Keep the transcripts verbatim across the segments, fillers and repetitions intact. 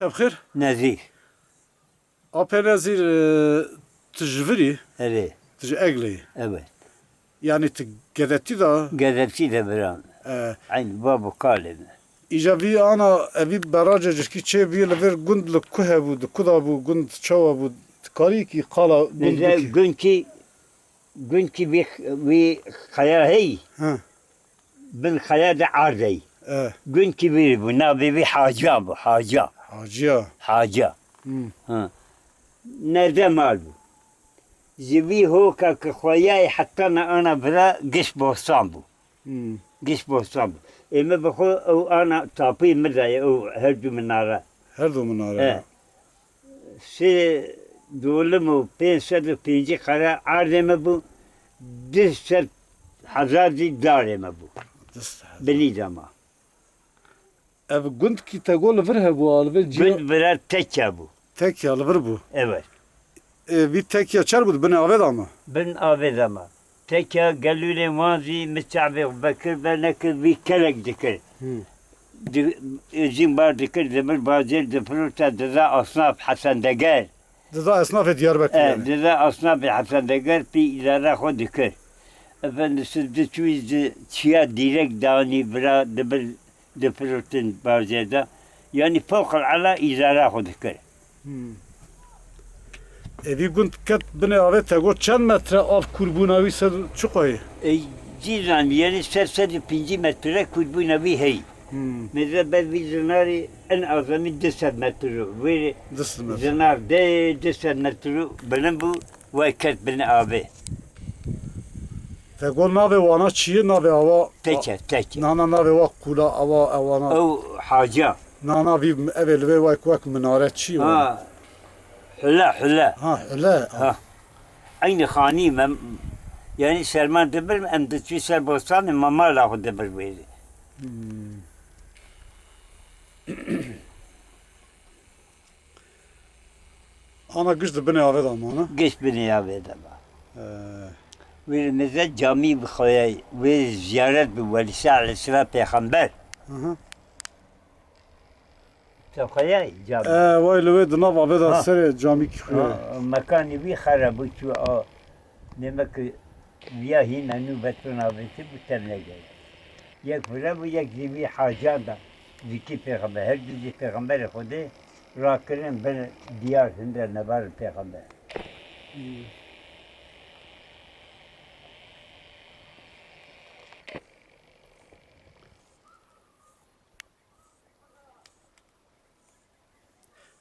Ev xêr? Nezîr. Apê Nezîr, e, tu ji vir î? Erê. Tu ji Eglê yî? Evet. Yanî tu gedetî de? Gedetî de biran. E. Eyn bab û kalê me. Îja vî ana, evî beraca cirkî çê bûye li vir gund li ku hebû, di ku de bû, gund çawa bû? Tu karî kî qala gund Nizam bikî? Gund kî, gund kî vî, vî qeya heyî. Ha. Bin qeya de erdeyî. E. Gund kî vî bû, navê vî Haciya bû, Haciya. Haciya. Haciya. Hmm. Ha. Nerde mal bû. Ji vî hoka ki xweyayê heta ne ana vira giş bostan bû. Hmm. Giş bostan bû. Ê me bi xwe ew ana tapî min daye, ew her du minare. Her du minare. E. Sê dolim û pênc sed û pêncî qere erdê me bû, du sed hezar jî darê me bû. Du sed hezar. Binî dema. Ev gund kî te got li vir hebû, a li vir cî- Gund vira tekya bû. Tekya li vir bû. Evet. E, vî tekya çer bû, di binê avê de ma? Bin avê de ma. Tekya gelûrê wan zî min çavê xwe vekir, venekir, vî kelek dikir. Hı. Di, êzîn bar dikir, demir bacêr difirûta, diza asnaf Hesen Deger. Diza esnafê Diyarbekir E, yani. Diza asnafê Hesen Deger pî îdara xwe dikir. Efendim, siz diçûyî di çiya dîrek danî vira dibir difirûtin bacêr de. Yani fewq el ala îdara xwe dikir. Hmm. Êdî gund ket binê avê, te got çend metre av kûrbûna wî, ser çiqayî? Ey, cîran, yani ser sed û pêncî metre kûrbûna wî heyî. Hmm. Mêze ber vî zinarî en azamî du sed metre. Vê Du sed metre. Zinar de du sed metre bilind bû, wê ket binê avê. Te got navê wana çi ye? Navê awa Teke, teke. Nana navê wa qûla awa ewana. Ew Haciya. Nana vî evê li vê wek, wek minare çi ye? Ha. Hule, hule. Ha, hule. Ha. Eynî xanî me, yani serman dibir, em diçû ser bostanê me mala xwe dibir wêrê. Hmm. Ana giş di binê avê de mane? Giş binê avê de ma. Ee. Wê mêze camî bi xweyayî, wê ziyaret bi Welîsa aleyhisselam pêxember. Hı hı. Te xweyayî camî. Ee, way li wê di nav avê de Ha. serê camîkî xweyayî. Ha, mekanî wî xerab bû, çû a, demek ki viya hîn enû beton avêtî bû, te negere. Yek vira bû, yek jî vî hacan da dikî pêxember. Her du jî pêxemberê Xwedê rakirin bin diyar hinde nebarin pêxember.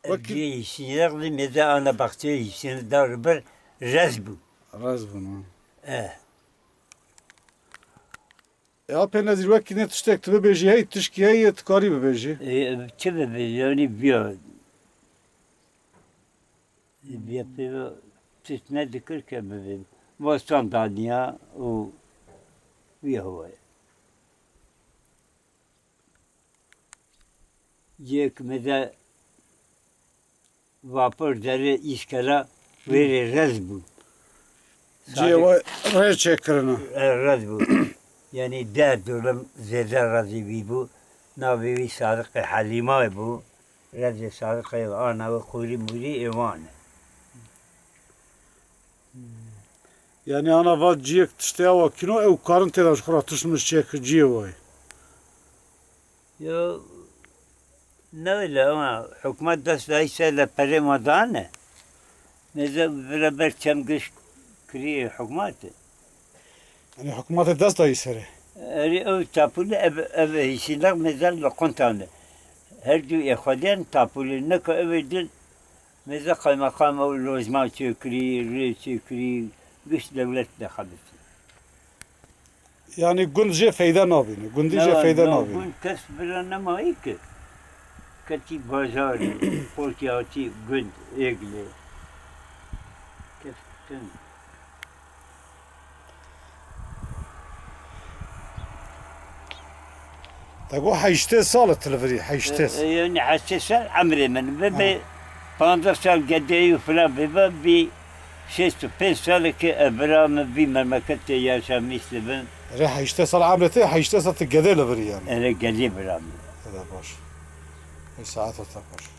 Wekî- Cihê hîşînek de mêze ana baxçeyê hîşînek dar bir rez bû. Rez bûn, ha. Eh. E, apê Nezîr, wekî ne tiştek tu bibêjî, hey tişkî heye tu karî bibêjî. E, çi bibêjî, yani biya. Biya pê tişt ne dikir ke bibê. Bostan daniya û vî hawayê. Cihê ku mêze vapor derê îskela wêrê rez bû. Cihê Sadik we rê çêkirine. E, rez bû. Yani deh dönüm zêde rezî vî bû. Navê wî Sadiqê Helîmayê bû. Rezê Sadiqê ana wê qûrî mûrî ê wan e. Yani ana va ciyek tiştê awa kîno ew karin tê de ji xwe re tişt mişt çêkir ciyê wayê. Yo, ne öyle ama hikûmet dest dayî ser de perê ma dane. Mêze beraber çem giş kirî hikûmetê. Yani hikûmetê dest dayî serê. Erê ew tapûlê ev, ev hîşînek mêze li quntan de. Her du ê xwedên tapûlê neka ev ê din. Mêze qaymeqam ew lojman çêkirî, rê çêkirî, giş dewlet de xebitî. Yani gund jê feyde nabîne, gundî jê feyde nabîne. Gund kes bira nemayî ki. Ketî bajarî, xortî hatî gund, êglê. Kes tune. Te got heştê sal e tu li vir î, heştê. E, e, yani heştê sal emrê min. Ve Ha. be panzdeh sal gedeyî û filan ve ve bir şêst û pênc salekî ez bira min vî memleketê yaşamîş dibim. Erê heştê sal emrê te, heştê sal tu gedê li vir î yani. Erê gedê bira min. Ede baş. Ê saeta te xweş.